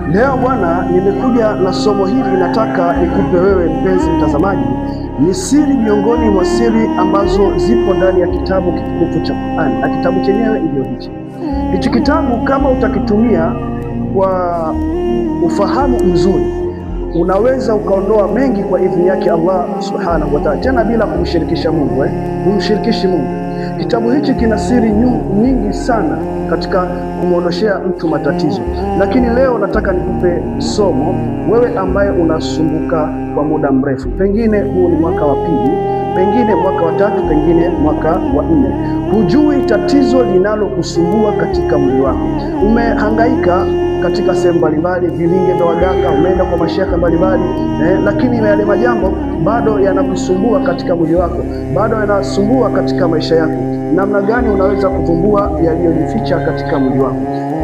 Leo bwana, nimekuja na somo hili, nataka nikupe wewe mpenzi mtazamaji, ni siri miongoni mwa siri ambazo zipo ndani ya kitabu kitukufu cha Qur'an, na kitabu chenyewe ndio hichi. Hichi kitabu kama utakitumia kwa ufahamu mzuri, unaweza ukaondoa mengi kwa idhini yake Allah subhanahu wa ta'ala, tena bila kumshirikisha Mungu, Humshirikishi Mungu. Kitabu hichi kina siri nyingi sana katika kumwondoshea mtu matatizo, lakini leo nataka nikupe somo wewe ambaye unasumbuka kwa muda mrefu, pengine huu ni mwaka wa pili, pengine mwaka wa tatu, pengine mwaka wa nne, hujui tatizo linalokusumbua katika mwili wako. Umehangaika katika sehemu mbalimbali, vilinge vya waganga, umeenda kwa mashehe mbalimbali, lakini yale majambo bado yanakusumbua katika mwili wako, bado yanasumbua katika maisha yako. Namna gani unaweza kuvumbua yaliyojificha katika mwili wako?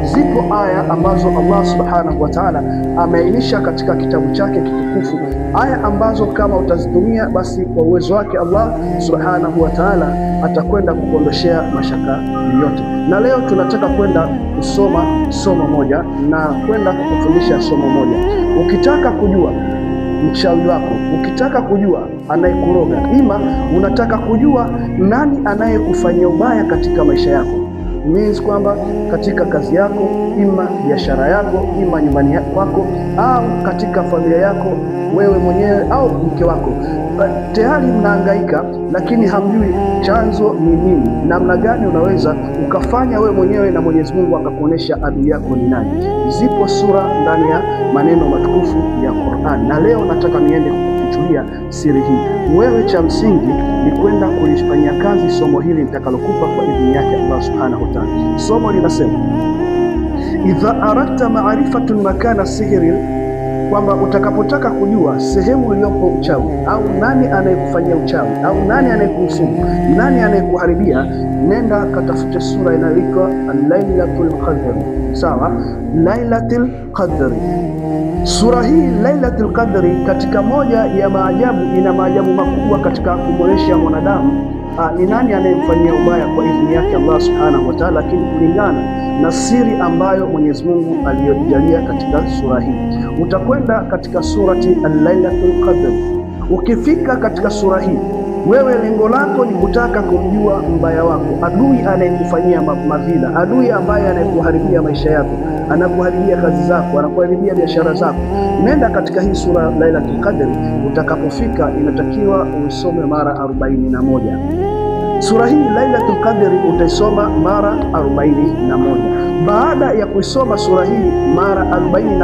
Zipo aya ambazo Allah subhanahu wa ta'ala ameainisha katika kitabu chake kitukufu, aya ambazo kama utazitumia basi kwa uwezo wake Allah subhanahu wa ta'ala atakwenda kukuondoshea mashaka yote. Na leo tunataka kwenda kusoma somo moja na kwenda kukufundisha somo moja. Ukitaka kujua mchawi wako, ukitaka kujua anayekuroga, ima unataka kujua nani anayekufanyia ubaya katika maisha yako, means kwamba katika kazi yako, ima biashara yako, ima nyumbani kwako, au katika familia yako, wewe mwenyewe au mke wako, tayari mnahangaika, lakini hamjui chanzo ni nini, namna gani unaweza ukafanya wewe mwenyewe na Mwenyezi Mungu akakuonesha adui yako ni nani. Zipo sura ndani ya maneno matukufu ya Qur'an, na leo nataka niende kukufichulia siri hii. Wewe cha msingi ni kwenda kulifanyia kazi somo hili nitakalokupa kwa idhini yake Allah subhanahu wa ta'ala. Somo linasema idha aradta ma'rifatu makana sihri, kwamba utakapotaka kujua sehemu iliyopo uchawi au nani anayekufanyia uchawi au nani anayekuhusumu, nani anayekuharibia, nenda katafute sura inayoitwa Lailatul Qadr. Sawa, Lailatul Qadr. Sura hii Lailatul Qadri katika moja ya maajabu, ina maajabu makubwa katika kumwonyesha mwanadamu ni nani anayemfanyia ubaya kwa idhini yake Allah subhanahu wa ta'ala, lakini kulingana na siri ambayo Mwenyezi Mungu aliyoijalia katika sura hii. Utakwenda katika surati Al-Lailatul Qadr. Ukifika katika sura hii, wewe lengo lako ni kutaka kumjua mbaya wako, adui anayekufanyia madhila, adui ambaye anayekuharibia maisha yako, anakuharibia kazi zako, anakuharibia biashara zako. Nenda katika hii sura Lailatul Qadr, utakapofika inatakiwa uisome mara 41. Sura hii Lailatul Qadr utaisoma mara 41. Baada ya kuisoma sura hii mara 41